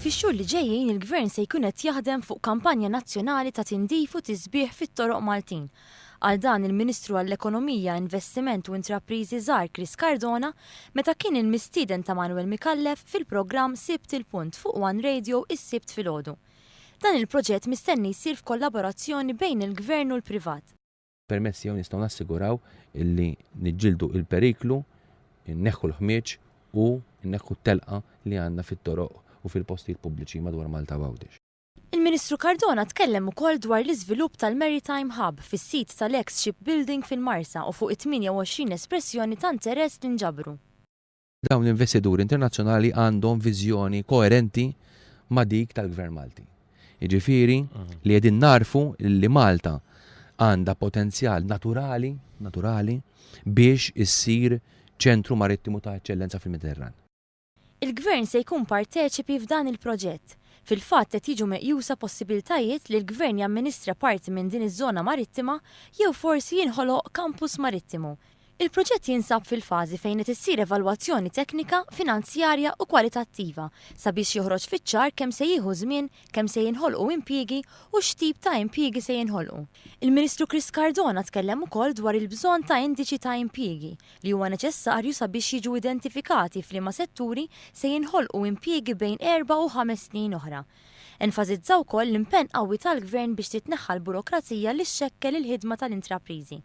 Fix-xhur li ġejjin il-Gvern se jkun qed jaħdem fuq kampanja nazzjonali ta' tindif u tisbiħ fit-toroq Maltin. Qal dan il-Ministru għall-Ekonomija, Investiment u Intrapriżi Żgħar Chris Cardona meta kien il-mistieden ta' Manuel Micallef fil-programm Sibt il-Punt fuq one Radio is-Sibt filgħodu. Dan il-proġett mistenni jsir f'kollaborazzjoni bejn il-Gvern u l-privat. Permezz tiegħu nistgħu nassiguraw illi niġġieldu il-periklu, inneħħu l-ħmieġ u nneħħu t-telqa li għandna fit-toroq u fil-postijiet pubbliċi madwar Malta u Għawdex. Il-Ministru Cardona tkellem ukoll dwar l-iżvilupp tal-Maritime Hub fis-sit tal-eks Shipbuilding fil-Marsa u fuq it-28 espressjoni ta' interess li nġabru. Dawn l-investituri internazzjonali għandhom viżjoni koerenti ma' dik tal-Gvern Malti. Jiġifieri li qegħdin nagħrfu li Malta għandha potenzjal naturali, naturali, biex issir ċentru marittimu ta' eċċellenza fil-Mediterran. Il-Gvern se jkun parteċipi f'dan il-proġett. Fil-fatt qed jiġu meqjusa possibiltajiet li l-Gvern jamministra parti minn din iż-żona marittima jew forsi jinħoloq campus marittimu. Il-proġett jinsab fil-fażi fejn qed issir evalwazzjoni teknika, finanzjarja u kwalitattiva sabiex joħroġ fiċ-ċar kemm se jieħu żmien, kemm se jinħolqu impjiegi u x'tip ta' impjiegi se jinħolqu. Il-Ministru Chris Cardona tkellem ukoll dwar il-bżonn ta' indiċi ta' impjiegi li huwa neċessarju sabiex jiġu identifikati f'liema setturi se jinħolqu impjiegi bejn erba' u ħames snin oħra. Enfasizza wkoll l-impenn qawwi tal-Gvern biex titneħħa l-burokrazija li xxekkel il-ħidma tal-intrapriżi.